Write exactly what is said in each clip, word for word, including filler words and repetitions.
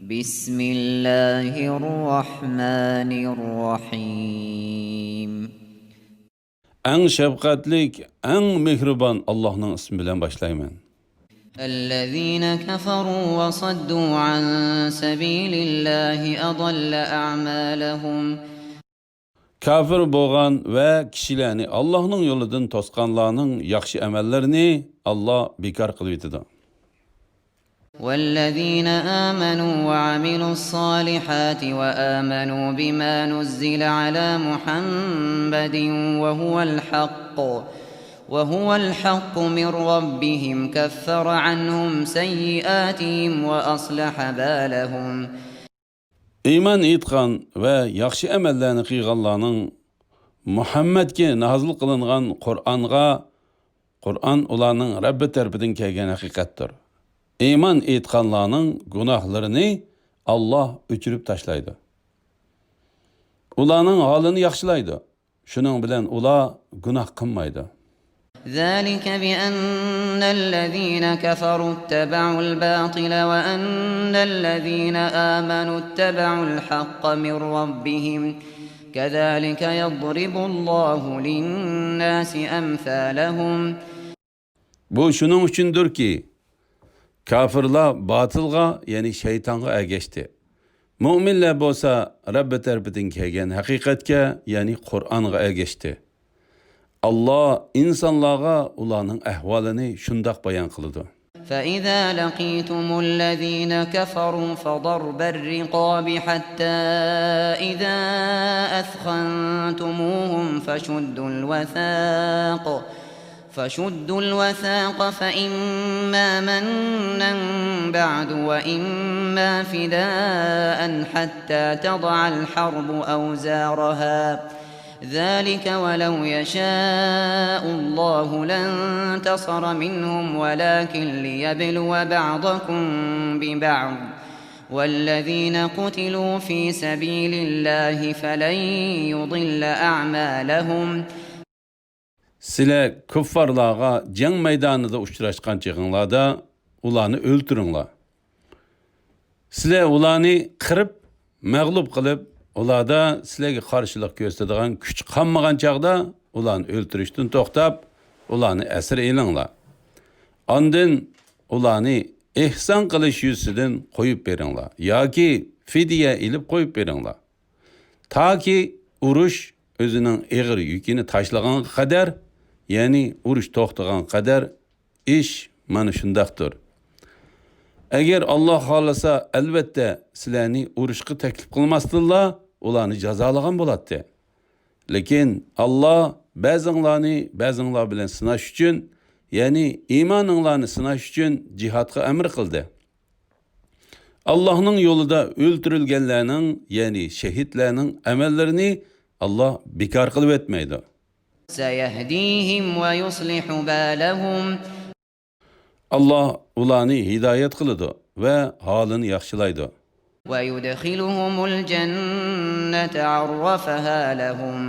بسم الله الرحمن الرحيم. ئەڭ شەپقەتلىك، ئەڭ مېھرىبان ئاللاھنىڭ ئىسمى بىلەن باشلايمەن. الذين كفروا وصدوا عن سبيل الله أضل أعمالهم. كاپىر بولغان ۋە كىشىلەرنى ئاللاھنىڭ يولىدىن توسقانلارنىڭ ياخشى ئەمەللىرىنى ئاللاھ بىكار قىلىۋېتىدۇ. والذين آمنوا وعملوا الصالحات وآمنوا بما نزل على محمد وهو الحق وهو الحق من ربهم كفر عنهم سيئاتهم وأصلح بالهم. ئىمان ئېيتقان ۋە ياخشى ئەمەللەرنى قىلغانلارنىڭ مۇھەممەدكە نازىل قىلىنغان قۇرئانغا، قۇرئان ئۇلارنىڭ رەببى تەرىپىدىن كەلگەن ھەقىقەتتۇر. ئىمان ئېيتقانلارنىڭ گۇناھلىرىنى ئاللاھ ئۆچۈرۈپ تاشلايدۇ. ئۇلارنىڭ ھالىنى ياخشىلايدۇ. شۇنىڭ بىلەن ئۇلار گۇناھ قىلمايدۇ. ذلك بأن الذين كفروا اتبعوا الباطل وأن الذين آمنوا اتبعوا الحق من ربهم كذلك يضرب الله للناس أمثالهم. بۇ شۇنىڭ ئۈچۈندۇركى، كاپىرلار باتىلغا، يەنى شەيتانغا ئەگەشتى. مۆمىنلەر بولسا رەببى تەرىپىدىن كەلگەن ھەقىقەتكە، يەنى قۇرئانغا ئەگەشتى. ئاللاھ ئىنسانلارغا ئۇلارنىڭ ئەھۋالىنى شۇنداق بايان قىلىدۇ. فإذا لقيتم الذين كفروا فضرب الرقاب حتى إذا أثخنتموهم فشدوا الوثاق فشدوا الوثاق فإما منا بعد وإما فداء حتى تضع الحرب أوزارها ذلك ولو يشاء الله لانتصر منهم ولكن ليبلو بعضكم ببعض والذين قتلوا في سبيل الله فلن يضل أعمالهم. سىلەر كۇففارلارغا جەڭ مەيدانىدا ئۇچراشقان چېغىڭلاردا ئۇلارنى ئۆلتۈرۈڭلار. سىلەر ئۇلارنى قىرىپ، مەغلۇپ قىلىپ، ئۇلاردا سىلەرگە قارشىلىق كۆرسىتىدىغان كۈچ قالمىغان چاغدا ئۇلارنى ئۆلتۈرۈشتىن توختاپ، ئۇلارنى ئەسىر ئېلىڭلار. ئاندىن ئۇلارنى ئېھسان قىلىش يۈزىسىدىن قويۇپ بېرىڭلار ياكى فىدىيە ئېلىپ قويۇپ بېرىڭلار. تاكى ئۇرۇش ئۆزىنىڭ ئېغىر يۈكىنى تاشلىغانغا قەدەر، يەنى ئۇرۇش توختىغانغا قەدەر ئىش مانا شۇنداقتۇر. ئەگەر ئاللاھ خالىسا، ئەلۋەتتە، سىلەرنى ئۇرۇشقا تەكلىپ قىلماستىنلا ئۇلارنى جازالىغان بولاتتى. لېكىن ئاللاھ بەزىڭلارنى بەزىڭلار بىلەن سىناش ئۈچۈن، يەنى ئىمانىڭلارنى سىناش ئۈچۈن جىھادقا ئەمر قىلدى. ئاللاھنىڭ يولىدا ئۆلتۈرۈلگەنلەرنىڭ، يەنى شېھىتلەرنىڭ ئەمەللىرىنى ئاللاھ بىكار قىلىۋەتمەيدۇ. سيهديهم ويصلح بالهم. ئاللاھ ئۇلارنى ھىدايەت قىلىدۇ ۋە ھالىنى ياخشىلايدۇ. ويدخلهم الجنة عرفها لهم.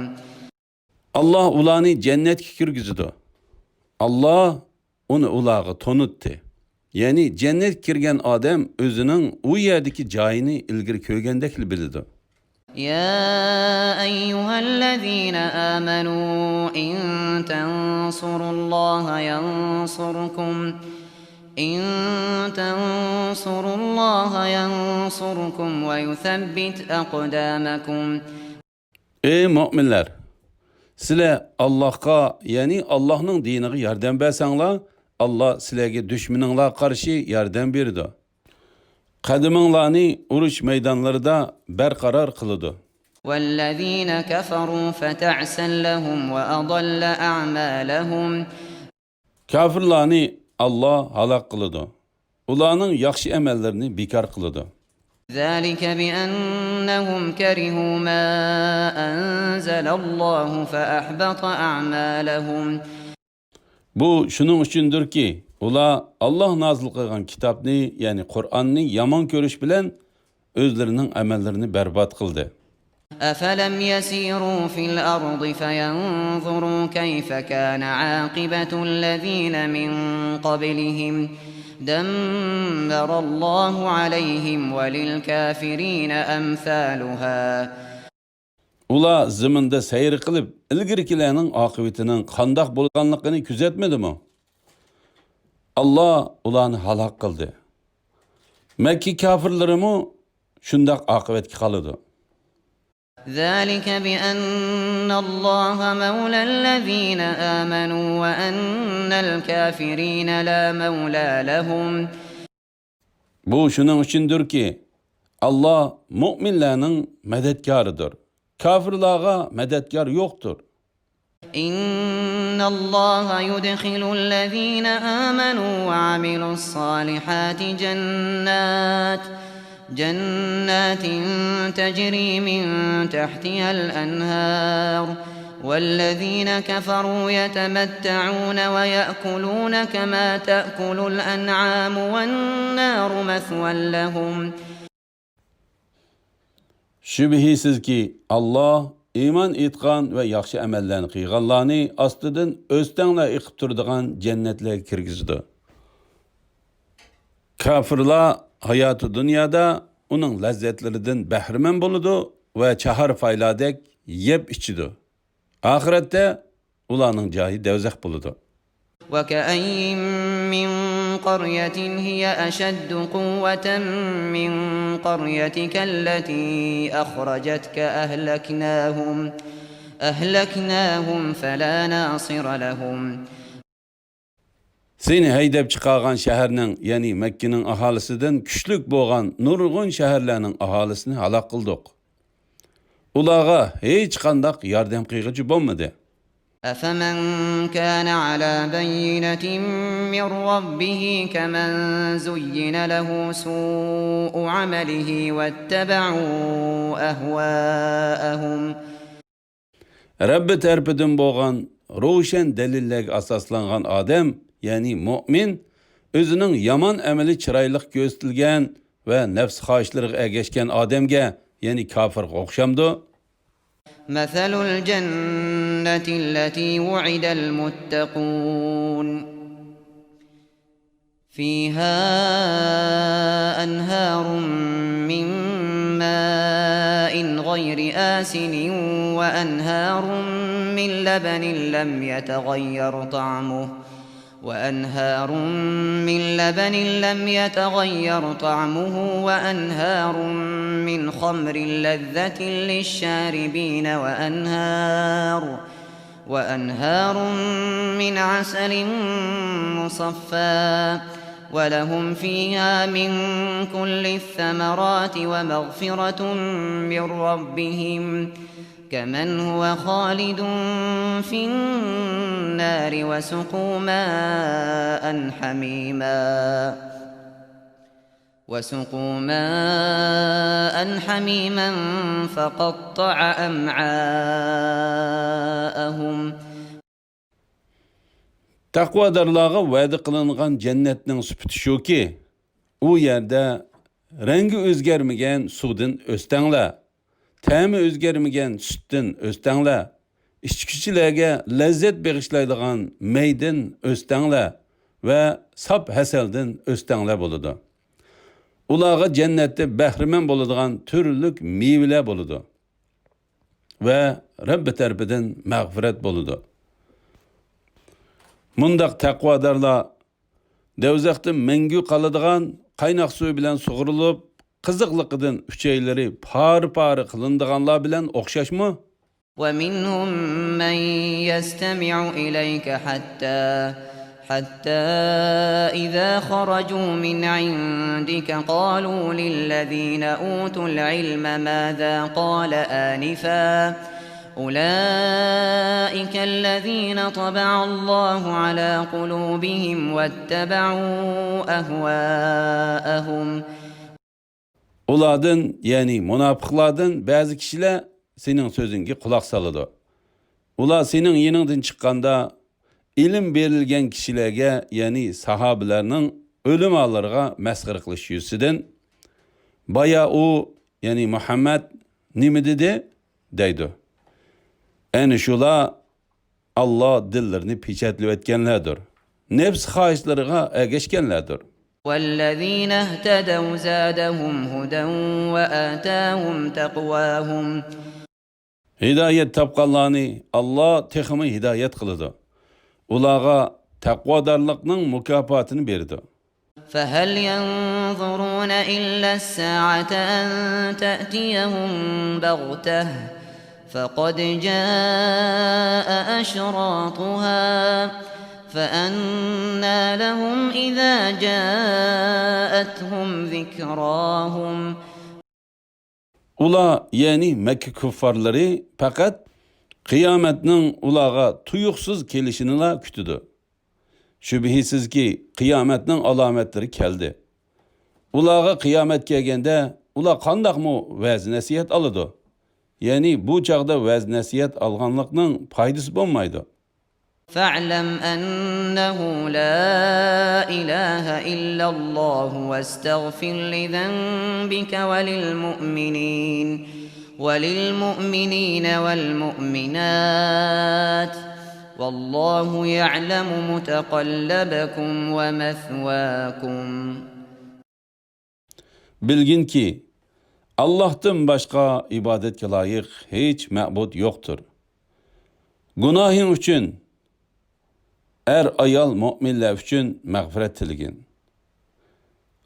ئاللاھ ئۇلارنى جەننەتكە كىرگۈزىدۇ. ئاللاھ ئۇنى ئۇلارغا تونۇتتى. يەنى جەننەتكە كىرگەن ئادەم ئۆزىنىڭ ئۇ يەردىكى جايىنى ئىلگىرى كۆرگەندەكلا بىلىدۇ. يا أيها الذين آمنوا إن تنصروا الله ينصركم إن تنصروا الله ينصركم ويثبت أقدامكم. ئەي مۆمىنلەر! سىلەر ئاللاھقا، يەنى ئاللاھنىڭ دىنىغا ياردەم بەرسەڭلار، ئاللاھ سىلەرگە دۈشمىنىڭلارغا قارشى ياردەم بېرىدۇ. قەدىمىڭلارنى ئۇرۇش مەيدانلىرىدا بەرقارار قىلىدۇ. والذين كفروا فتعسا لهم وأضل أعمالهم. كاپىرلارنى ئاللاھ ھالاك قىلىدۇ. ئۇلارنىڭ ياخشى ئەمەللىرىنى بىكار قىلىدۇ. ذلك بأنهم كرهوا ما أنزل الله فأحبط أعمالهم. بۇ شۇنىڭ ئۈچۈندۇركى، ئۇلار ئاللاھ نازىل قىلغان كىتابنى، يەنى قۇرئاننى يامان كۆرۈش بىلەن ئۆزلىرىنىڭ ئەمەللىرىنى بەربات قىلدى. أفلم يسيروا في الأرض فينظروا كيف كان عاقبة الذين من قبلهم دمر الله عليهم وللكافرين أمثالها. ئۇلار زېمىندا سەير قىلىپ، ئىلگىرىكىلەرنىڭ ئاقىۋىتىنىڭ قانداق بولغانلىقىنى كۆزەتمىدىمۇ؟ ئاللا ئۇلارنى ھالاك قىلدى. مەككە كاپىرلىرىمۇ شۇنداق ئاقىۋەتكە قالىدۇ. ذلك بأن الله مولى الذين آمنوا وأن الكافرين لا مولى لهم. بۇ شۇنىڭ ئۈچۈندۇركى، ئاللا مۆمىنلەرنىڭ مەدەتكارىدۇر. كاپىرلارغا مەدەتكار يوقتۇر. إن الله يدخل الذين آمنوا وعملوا الصالحات جنات، جنات تجري من تحتها الأنهار، والذين كفروا يتمتعون ويأكلون كما تأكل الأنعام والنار مثوى لهم. شۈبھىسىزكى، ئاللا ئىمان ئېيتقان ۋە ياخشى ئەمەللەرنى قىلغانلارنى ئاستىدىن ئۆستەڭلەر ئېقىپ تۇرىدىغان جەننەتلەرگە كىرگۈزىدۇ. كاپىرلار ھاياتى دۇنيادا ئۇنىڭ لەززەتلىرىدىن بەھرىمەن بولىدۇ ۋە چاھار پايلاردەك يەپ ئىچىدۇ. ئاخىرەتتە ئۇلارنىڭ جايى دەۋزەخ بولىدۇ. وكأين من قرية هي أشد قوة من قريتك التي أخرجتك أهلكناهم، أهلكناهم فلا ناصر لهم. سېنى ھەيدەپ چىقارغان شەھەرنىڭ، يەنى مەككىنىڭ ئاھالىسىدىن كۈچلۈك بولغان نۇرغۇن شەھەرلەرنىڭ ئاھالىسىنى ھالاك قىلدۇق. ئۇلارغا ھېچقانداق ياردەم قىلغۇچى بولمىدى. أفمن كان على بينة من ربه كمن زين له سوء عمله واتبعوا أهواءهم. رەببى تەرىپىدىن بولغان روشەن دەلىللەرگە ئاساسلانغان ئادەم، يەنى مۆمىن، ئۆزىنىڭ يامان ئەمىلى چىرايلىق كۆرسىتىلگەن ۋە نەپس خاھىشلىرىغا ئەگەشكەن ئادەمگە، يەنى كاپىرغا ئوخشامدۇ؟ مثل الجنة التي وعد المتقون فيها أنهار من ماء غير آسن وأنهار من لبن لم يتغير طعمه، وأنهار من لبن لم يتغير طعمه، وأنهار من خمر لذة للشاربين، وأنهار وأنهار من عسل مصفى، ولهم فيها من كل الثمرات ومغفرة من ربهم، كمن هو خالد في النار وسقوا ماء حميما. وسقوا ماء حميما فقطع أمعاءهم. تەقۋادارلارغا ۋەدە قىلىنغان جەننەتنىڭ سۈپىتى شۇكى، ئۇ يەردە رەڭگى ئۆزگەرمىگەن سۇدىن ئۆستەڭلار، تەمى ئۆزگەرمىگەن سۈتتىن ئۆستەڭلار، ئىچكۈچىلەرگە لەززەت بېغىشلايدىغان مەيدىن ئۆستەڭلار ۋە ساپ ھەسەلدىن ئۆستەڭلار بولىدۇ. ئۇلارغا جەننەتتە بەھرىمەن بولىدىغان تۈرلۈك مېۋىلەر بولىدۇ ۋە رەببى تەرىپىدىن مەغپىرەت بولىدۇ. مۇنداق تەقۋادارلار دەۋزەختە مەڭگۈ قالىدىغان قايناق سۇ بىلەن سۇغۇرۇلۇپ، قىزىقلىقىدىن ئۈچەيلىرى پارە-پارە قىلىنىدىغانلار بىلەن ئوخشاشمۇ؟ ومنهم من يستمع إليك حتى، حتى إذا خرجوا من عندك قالوا للذين أوتوا العلم ماذا قال آنفا، أولئك الذين طبع الله على قلوبهم واتبعوا أهواءهم. ئۇلاردىن، يەنى مۇناپىقلاردىن بەزى كىشىلەر سېنىڭ سۆزۈڭگە قۇلاق سالىدۇ. ئۇلار سېنىڭ يېنىڭدىن چىققاندا، ئىلىم بېرىلگەن كىشىلەرگە، يەنى ساھابىلەرنىڭ ئۆلىمالىرىغا مەسخىرە قىلىش يۈزىسىدىن، بايا ئۇ، يەنى مۇھەممەد نېمە دېدى؟ دەيدۇ. ئەنە شۇلار ئاللا دىللىرىنى پېچەتلىۋەتكەنلەردۇر. نەپس خاھىشلىرىغا ئەگەشكەنلەردۇر. والذين اهتدوا زادهم هدى وآتاهم تقواهم. ھىدايەت تاپقانلارنى ئاللا تېخىمۇ ھىدايەت قىلىدۇ. ئۇلارغا تەقۋادارلىقنىڭ مۇكاپاتىنى بېرىدۇ. فهل ينظرون إلا الساعة أن تأتيهم بغتة فقد جاء أشراطها فأنى لهم إذا جاءتهم ذكراهم. ئۇلار، يەنى مەككە كۇففارلىرى پەقەت قىيامەتنىڭ ئۇلارغا تۇيۇقسىز كېلىشىنىلا كۈتىدۇ. شۈبھىسىزكى، قىيامەتنىڭ ئالامەتلىرى كەلدى. ئۇلارغا قىيامەت كەلگەندە، ئۇلار قانداقمۇ ۋەز-نەسىھەت ئالىدۇ؟ يەنى بۇ چاغدا ۋەز-نەسىھەت ئالغانلىقنىڭ پايدىسى بولمايدۇ. فاعلم أنه لا إله إلا الله واستغفر لذنبك وللمؤمنين وللمؤمنين والمؤمنات والله يعلم متقلبكم ومثواكم. بىلگىنكى، ئاللاھتىن باشقا ئىبادەتكە لايىق ھېچ مەبۇد يوقتۇر. گۇناھىڭ ئۈچۈن، ئەر-ئايال مۆمىنلەر ئۈچۈن مەغپىرەت تىلىگىن.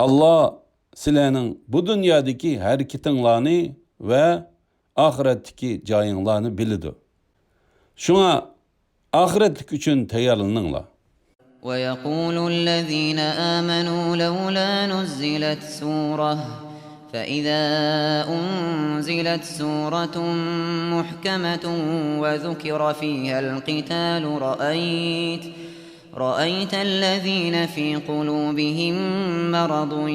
ئاللا سىلەرنىڭ بۇ دۇنيادىكى ھەرىكىتىڭلارنى ۋە ئاخىرەتتىكى جايىڭلارنى بىلىدۇ. شۇڭا ئاخىرەتلىك ئۈچۈن تەييارلىنىڭلار. ويقول الذين آمنوا لولا نزلت سورة فإذا أنزلت سورة محكمة وذكر فيها القتال رأيت رأيت الذين في قلوبهم مرض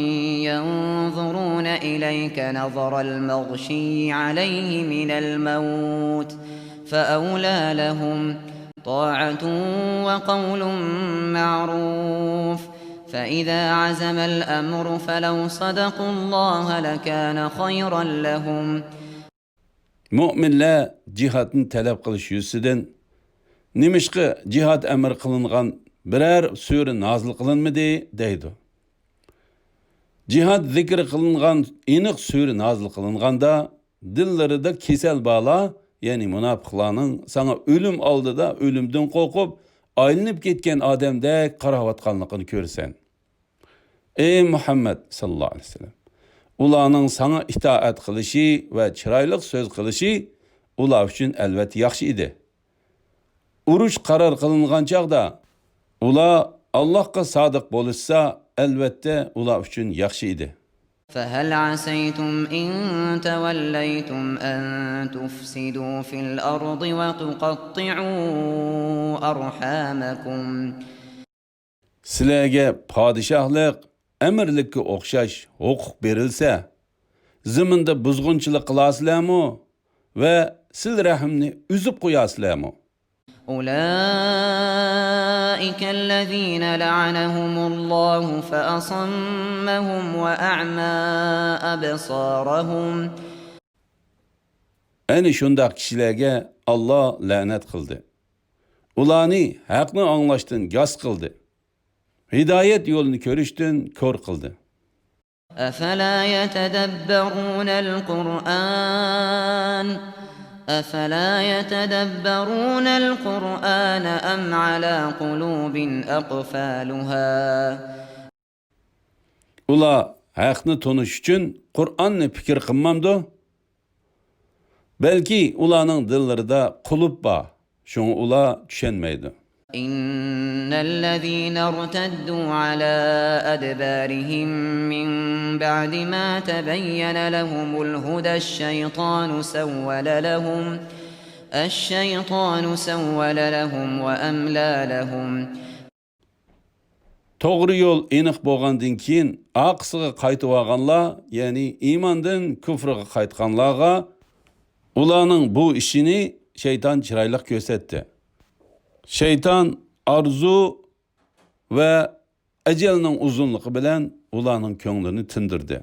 ينظرون إليك نظر المغشي عليه من الموت فأولى لهم طاعة وقول معروف فإذا عزم الأمر فلو صدقوا الله لكان خيرا لهم. مۆمىنلەر جىھادنى تەلەپ قىلىش يۈزىسىدىن، نېمىشقا جىھاد ئەمر قىلىنغان بىرەر سۈرە نازىل قىلىنمىدى؟ دەيدۇ. جىھاد زىكرى قىلىنغان ئېنىق سۈرە نازىل قىلىنغاندا، دىللىرىدا كېسەل بارلار، يەنى مۇناپىقلارنىڭ ساڭا ئۆلۈم ئالدىدا ئۆلۈمدىن قورقۇپ، ئايلىنىپ كەتكەن ئادەمدەك قاراۋاتقانلىقىنى كۆرىسەن. ئەي مۇھەممەد ساللاللاھۇ ئەلەيھى ۋەسەللەم، ئۇلارنىڭ ساڭا ئىتائەت قىلىشى ۋە چىرايلىق سۆز قىلىشى ئۇلار ئۈچۈن ئەلۋەتتە ياخشى ئىدى. ئۇرۇش قارار قىلىنغان چاغدا ئۇلار ئاللاھقا سادىق بولۇشسا، ئەلۋەتتە ئۇلار ئۈچۈن ياخشى ئىدى. فهل عسيتم إن توليتم أن تفسدوا في الأرض وتقطعوا أرحامكم. سىلەرگە پادىشاھلىق، ئەمىرلىككە ئوخشاش ھوقۇق بېرىلسە، زېمىندا بۇزغۇنچىلىق قىلاسىلەرمۇ ۋە سىلە رەھىمنى ئۈزۈپ قوياسىلەرمۇ؟ أولئك الذين لعنهم الله فأصمهم وأعمى أبصارهم. ئەنە شۇنداق كىشىلەرگە ئاللا لەنەت قىلدى. ئۇلارنى ھەقنى ئاڭلاشتىن گاس قىلدى. ھىدايەت يولىنى كۆرۈشتىن كور قىلدى. أفلا يتدبرون القرآن أفلا يتدبرون القرآن أم على قلوب أقفالها. ئۇلار ھەقنى تونۇش ئۈچۈن قۇرئاننى پىكىر قىلمامدۇ؟ بەلكى ئۇلارنىڭ دىللىرىدا قۇلۇپ بار، شۇڭا ئۇلار چۈشەنمەيدۇ. إن الذين ارتدوا على أدبارهم من بعد ما تبين لهم الهدى الشيطان سول لهم الشيطان سول لهم وأملى لهم. توغرا يول ئېنىق بولغاندىن كېيىن ئارقىسىغا قايتىۋالغانلار، يەنى ئىماندىن كۇفرىغا قايتقانلارغا ئۇلارنىڭ بۇ ئىشىنى شەيتان چىرايلىق كۆرسەتتى. شەيتان ئارزۇ ۋە ئەجەلنىڭ ئۇزۇنلۇقى بىلەن ئۇلارنىڭ كۆڭلىنى تىندۇردى.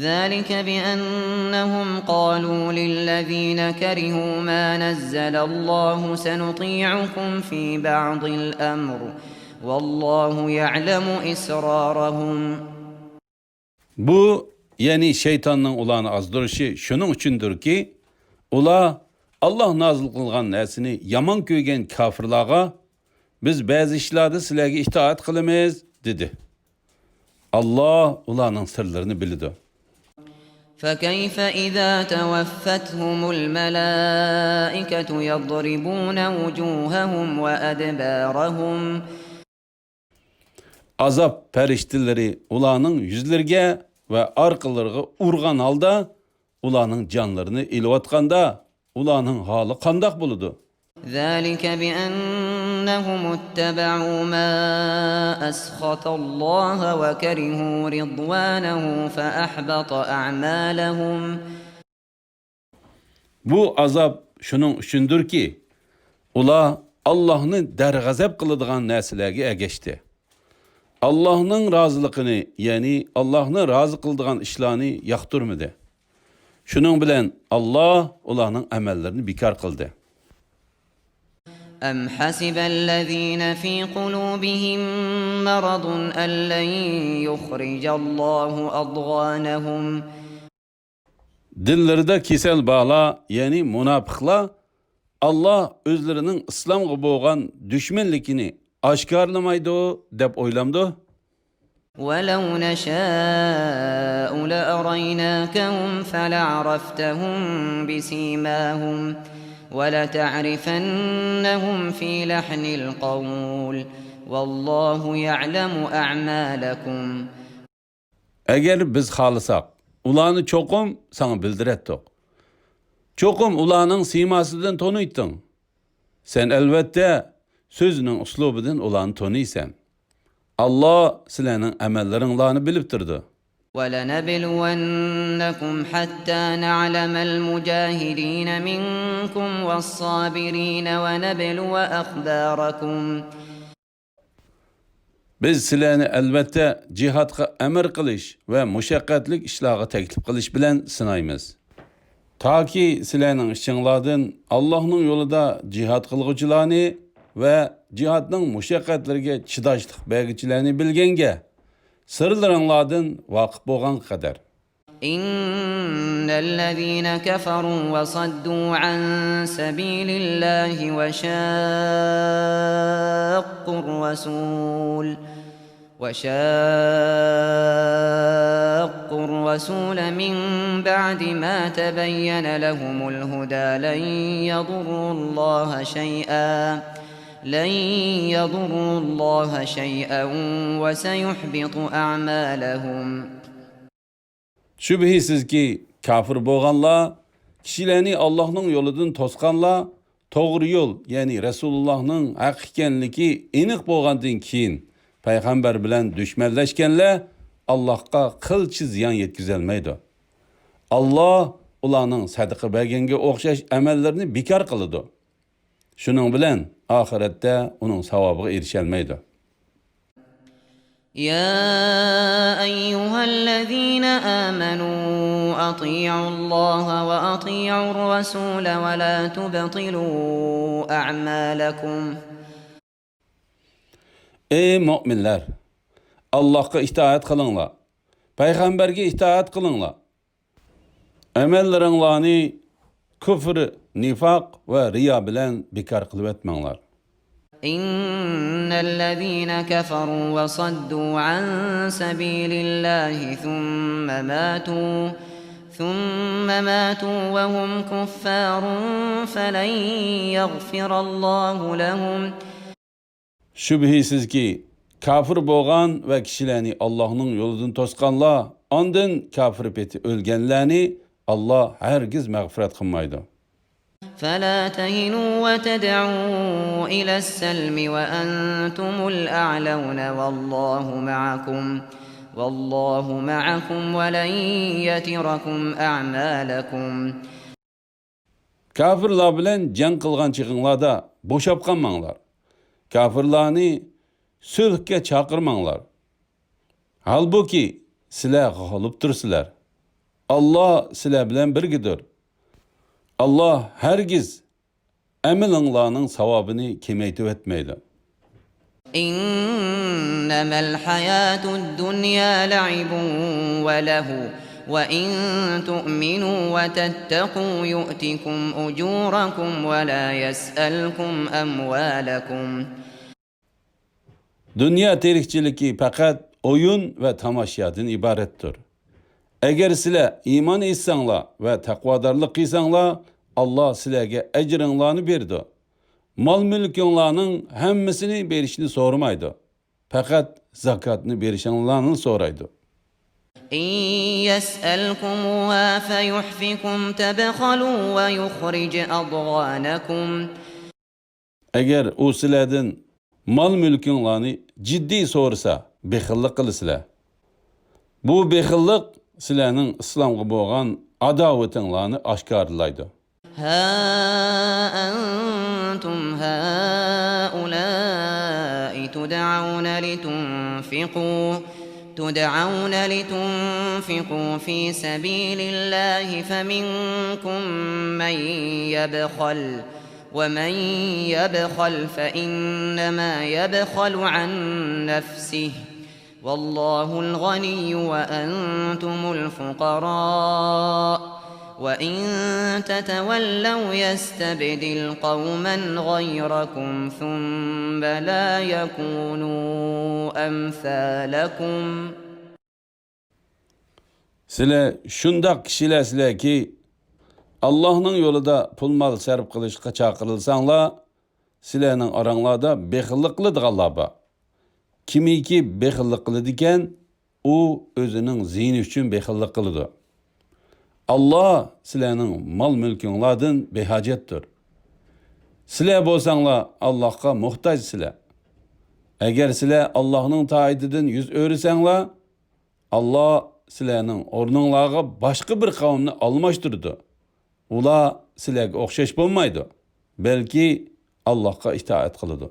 ذلك بأنهم قالوا للذين كرهوا ما نزل الله سنطيعكم في بعض الأمر والله يعلم إسرارهم. بۇ، يەنى شەيتاننىڭ ئۇلارنى ئازدۇرۇشى شۇنىڭ ئۈچۈندۇركى، ئۇلار ئاللاھ نازىل قىلغان نەرسىنى يامان كۆرگەن كاپىرلارغا، «بىز بەزى ئىشلاردا سىلەرگە ئىتائەت قىلىمىز» دېدى. ئاللاھ ئۇلارنىڭ سىرلىرىنى بىلىدۇ. فكيف إذا توفتهم الملائكة يضربون وجوههم وأدبارهم. ئازاب پەرىشتىلىرى ئۇلارنىڭ يۈزلىرىگە ۋە ئارقىلىرىغا ئۇرغان ھالدا، ئۇلارنىڭ جانلىرىنى ئېلىۋاتقاندا، ئۇلارنىڭ ھالى قانداق بولىدۇ؟ ذلك بأنهم اتبعوا ما أسخط الله وكرهوا رضوانه فأحبط أعمالهم. بۇ ئازاب شۇنىڭ ئۈچۈندۇركى، ئۇلار ئاللاھنى دەرغەزەپ قىلىدىغان نەرسىلەرگە ئەگەشتى. ئاللاھنىڭ رازىلىقىنى، يەنى ئاللاھنى رازى قىلىدىغان ئىشلارنى ياقتۇرمىدى. شۇنىڭ بىلەن ئاللاھ ئۇلارنىڭ ئەمەللىرىنى بىكار قىلدى. أم حسب الذين في قلوبهم مرض أن لن يخرج الله أضغانهم. دىللىرىدا كېسەل بارلار، يەنى مۇناپىقلار، ئاللاھ ئۆزلىرىنىڭ ئىسلامغا بولغان دۈشمەنلىكىنى ئاشكارىلىمايدۇ دەپ ئويلامدۇ؟ ولو نشاء لأريناكهم فلعرفتهم بسيماهم ولتعرفنهم في لحن القول والله يعلم أعمالكم. ئەگەر بىز خالىساق، ئۇلارنى چوقۇم ساڭا بىلدۈرەتتۇق. چوقۇم ئۇلارنىڭ سىيماسىدىن تونۇيتتۇڭ. سەن، ئەلۋەتتە، سۆزىنىڭ ئۇسلۇبىدىن ئۇلارنى تونۇيسەن. ئاللاھ سىلەرنىڭ ئەمەللىرىڭلارنى بىلىپ تۇرىدۇ. ولنبلونكم حتى نعلم المجاهدين منكم والصابرين ونبلو أخباركم. بىز سىلەرنى، ئەلۋەتتە، جىھادقا ئەمر قىلىش ۋە مۇشەققەتلىك ئىشلارغا تەكلىپ قىلىش بىلەن سىنايمىز. تاكى سىلەرنىڭ ئىچىڭلاردىن ئاللاھنىڭ يولىدا جىھاد قىلغۇچىلارنى ۋە جىھادنىڭ مۇشەققەتلىرىگە چىداشلىق بەرگۈچىلەرنى بىلگەنگە، سىرلىرىڭلاردىن ۋاقىپ بولغانغا قەدەر. إن الذين كفروا وصدوا عن سبيل الله وشاقوا الرسول، وشاقوا الرسول من بعد ما تبين لهم الهدى لن يضروا الله شيئا، لن يضروا الله شيئا وسيحبط أعمالهم. شۈبھىسىزكى، كاپىر بولغانلار، كىشىلەرنى ئاللاھنىڭ يولىدىن توسقانلار، توغرا يول، يەنى رەسۇلۇللاھنىڭ ھەق ئىكەنلىكى ئېنىق بولغاندىن كېيىن، پەيغەمبەر بىلەن دۈشمەنلەشكەنلەر ئاللاھقا قىلچە زىيان يەتكۈزەلمەيدۇ. ئاللاھ ئۇلارنىڭ سەدىقە بەرگەنگە ئوخشاش ئەمەللىرىنى بىكار قىلىدۇ. شۇنىڭ بىلەن ئاخىرەتتە ئۇنىڭ ساۋابىغا ئېرىشەلمەيدۇ. يا أيها الذين آمنوا أطيعوا الله وأطيعوا الرسول ولا تبطلوا أعمالكم. ئەي مۆمىنلەر! ئاللاھقا ئىتائەت قىلىڭلار، پەيغەمبەرگە ئىتائەت قىلىڭلار. ئەمەللىرىڭلارنى كۇفر، نىفاق ۋە رىيا بىلەن بىكار قىلىۋەتمەڭلار. إن الذين كفروا وصدوا عن سبيل الله ثم ماتوا، ثم ماتوا وهم كفار فلن يغفر الله لهم. شۈبھىسىزكى، كاپىر بولغان ۋە كىشىلەرنى ئاللاھنىڭ يولىدىن توسقانلار، ئاندىن كاپىر پېتى ئۆلگەنلەرنى ئاللاھ ھەرگىز مەغپىرەت قىلمايدۇ. فلا تهنوا وتدعوا إلى السلم وأنتم الأعلون والله معكم، والله معكم ولن يتركم أعمالكم. كاپىرلار بىلەن جەڭ قىلغان چېغىڭلاردا بوشاپ قالماڭلار. كاپىرلارنى سۈلھكە چاقىرماڭلار. ھالبۇكى، سىلەر غالىب تۇرسىلەر. ئاللاھ سىلەر بىلەن بىرگىدۇر. ئاللاھ ھەرگىز ئەمىلىڭلارنىڭ ساۋابىنى كېمەيتىۋەتمەيدۇ. إنما الحياة الدنيا لعب ولهو وإن تؤمنوا وتتقوا يؤتكم أجوركم ولا يسألكم أموالكم. دۇنيا تىرىكچىلىكى پەقەت ئويۇن ۋە تاماشادىن ئىبارەتتۇر. ئەگەر سىلەر ئىمان ئېيتساڭلار ۋە تەقۋادارلىق قىلساڭلار، ئاللا سىلەرگە ئەجرىڭلارنى بېرىدۇ. مال-مۈلكۈڭلارنىڭ ھەممىسىنى بېرىشنى سورىمايدۇ. پەقەت زاكاتنى بېرىشىڭلارنى سورايدۇ. إن يسألكموها فيحفكم تبخلوا ويخرج أضغانكم. ئەگەر ئۇ سىلەردىن مال-مۈلكۈڭلارنى جىددىي سورىسا، بېخىللىق قىلىسىلەر. بۇ بېخىللىق سىلەرنىڭ ئىسلامغا بولغان ئاداۋىتىڭلارنى ئاشكارىلايدۇ. ها أنتم هؤلاء تدعون لتنفقوا تدعون لتنفقوا في سبيل الله فمنكم من يبخل ومن يبخل فإنما يبخل عن نفسه والله الغني وأنتم الفقراء وإن تتولوا يستبدل قوما غيركم ثم لا يكونوا أمثالكم. سىلەر شۇنداق كىشىلەرسىلەركى، ئاللاھنىڭ يولىدا پۇل-مال سەرپ قىلىشقا چاقىرىلساڭلار، سىلەرنىڭ ئاراڭلاردا بېخىللىق قىلىدىغانلار بار. كىمكى بېخىللىق قىلىدىكەن، ئۇ ئۆزىنىڭ زىيىنى ئۈچۈن بېخىللىق قىلىدۇ. ئاللا سىلەرنىڭ مال-مۈلكۈڭلاردىن بىھاجەتتۇر. سىلەر بولساڭلار ئاللاھقا موھتاجسىلەر. ئەگەر سىلەر ئاللاھنىڭ تائىتىدىن يۈز ئۆرۈسەڭلار، ئاللا سىلەرنىڭ ئورنۇڭلارغا باشقا بىر قەۋمنى ئالماشتۇرىدۇ. ئۇلار سىلەرگە ئوخشاش بولمايدۇ، بەلكى ئاللاھقا ئىتائەت قىلىدۇ.